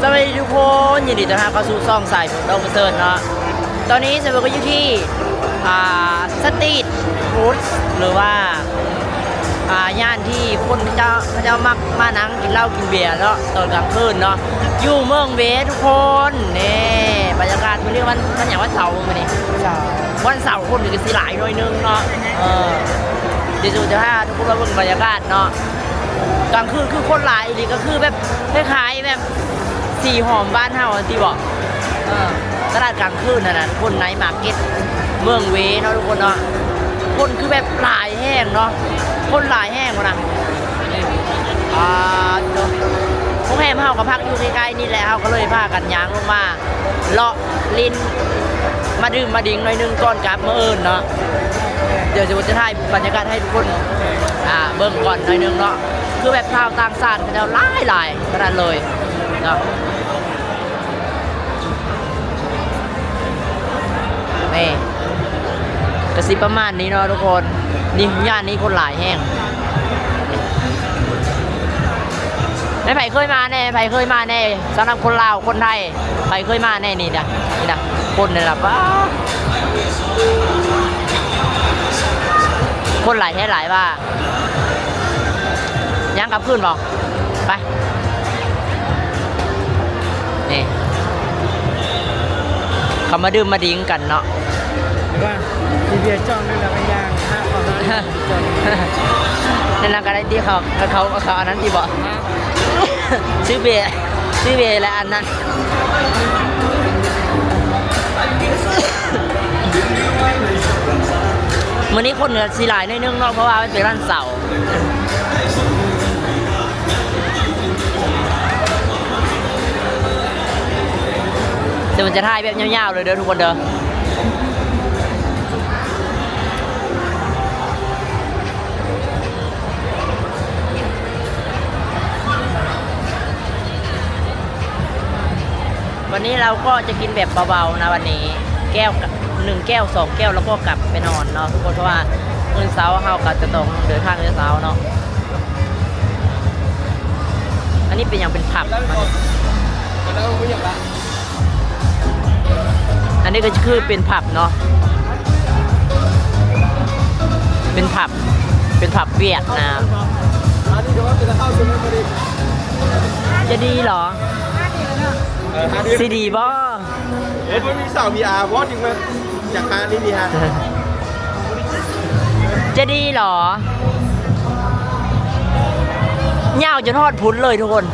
ສະບາຍດີທຸກຄົນ ຍິນດີຕ້ອນຮັບເຂົ້າສູ່ຊ່ອງສາຍຝົນດອກປະເສີດເນາະ. ຕອນນີ້ສາຍຝົນກໍຢູ່ທີ່ ອ່າ ສະຕຣີດຟູດ ຫຼືວ່າ ອ່າ ຍ່ານທີ່ຄົນເຂົາເຈົ້າ ເຂົາເຈົ້າມັກມານັ່ງກິນເຫຼົ້າກິນເບຍເນາະ ຕອນກາງຄືນເນາະ ຢູ່ເມືອງເວທຸກຄົນ. ນີ້ບັນຍາກາດມື້ນີ້ວັນ ວັນຫຍັງ? ວັນເສົາມື້ນີ້ ເສົາ ວັນເສົາຄົນກໍຊິຫຼາຍໜ້ອຍໜຶ່ງເນາະ. ເອີ ດຽວຈະພາທຸກຄົນມາເບິ່ງບັນຍາກາດເນາະ ກາງຄືນຄືຄົນຫຼາຍອີ່ຫຼີ ກໍຄືແບບຄ້າຍໆແບບສີຫອມບ້ານເຮົາຫັ້ນຕິເບາະ. ເອີ ຕະຫຼາດກາງຄືນຫັ້ນນະ ຄົນໄນມາເກັດເມືອງເວເນາະທຸກຄົນເນາະ ຄົນຄືແບບຫຼາຍແຮງເນາະ ຄົນຫຼາຍແຮງພຸ້ນນະ. ອ່າ ໂຮງແຮມເຮົາກໍພັກຢູ່ໃກ້ໆນີ້ແຫຼະ ເຮົາກໍເລີຍພາກັນຍ່າງລົງມາ ເລາະຫຼິ້ນ ມາດື່ມມາດິງໜ້ອຍໜຶ່ງກ່ອນກັບມື້ອື່ນເນາະ. ດຽວຊິ ຈະຖ່າຍບັນຍາກາດໃຫ້ທຸກຄົນ ອ່າ ເບິ່ງກ່ອນໜ້ອຍໜຶ່ງເນາະ ຄືແບບຊາວຕ່າງຊາດເຂົາເຈົ້າຫຼາຍໆຂະໜາດເລີຍເນາະ. ນີ້ ກະຊິປະມານນີ້ເນາະທຸກຄົນ. ນີ້ ຍ່ານນີ້ຄົນຫຼາຍແຮງ. ແມ່ນໃຜເຄີຍມາແດ່? ໃຜເຄີຍມາແດ່? ສຳລັບຄົນລາວ ຄົນໄທ ໃຜເຄີຍມາແດ່ນີ້ນະ? ນີ້ນະ ຄົນນີ້ລະ ປ້າ ຄົນຫຼາຍແທ້ຫຼາຍວ່າ. ຍ່າງກັບຄືນບໍ່? ໄປ ນີ້ ເຂົາມາດື່ມມາດິງກັນເນາະ. ວ່າຊິເບຍຈ້ອງໜຶ່ງແລ້ວກໍຍ່າງຫາເຂົາມາ ນັ້ນນະ ກໍໄດ້ຕິ ເຂົາ ເຂົາ ເຂົາອັນນັ້ນຕິບໍ່? ຊື້ເບຍ ຊື້ເບຍແລະອັນນັ້ນ. ມື້ນີ້ຄົນກໍຊິຫຼາຍໜ້ອຍໜຶ່ງເນາະ ເພາະວ່າມັນເປັນວັນເສົາ. ດຽວມັນຈະຖ່າຍແບບຍາວໆເລີຍເດີທຸກຄົນເດີ. ວັນນີ້ເຮົາກໍຈະກິນແບບເບົາໆນະ ວັນນີ້ ແກ້ວ ໜຶ່ງແກ້ວ ສອງແກ້ວ ແລ້ວກໍກັບໄປນອນເນາະທຸກຄົນ ເພາະວ່າມື້ເຊົ້າເຮົາກໍຈະຕ້ອງເດີນທາງແຕ່ເຊົ້າເນາະ. ອັນນີ້ເປັນຫຍັງ ເປັນຜັບ ອັນນີ້ກໍຄືເປັນຜັບເນາະ ເປັນຜັບ ເປັນຜັບຫວຽດນະ. ຈະດີເຫລອ? ຊິດີບໍ່? ໂອ້ຍ ບໍ່ມີສາວ ພີອາ ບໍ່ ຈຶ່ງມາຢາກຫານີ້ນີ້ຮະ. ຈະດີເຫລອ? ຍາວຈົນຮອດພຸ້ນເລີຍທຸກຄົນ.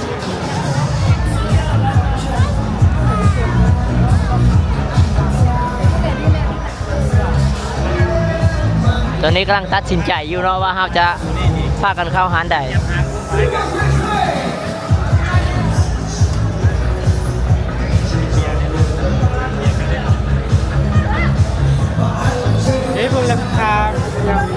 ຕອນນີ້ກຳລັງຕັດສິນໃຈຢູ່ເນາະ ວ່າເຮົາຈະພາກັນເຂົ້າຮ້ານໃດ.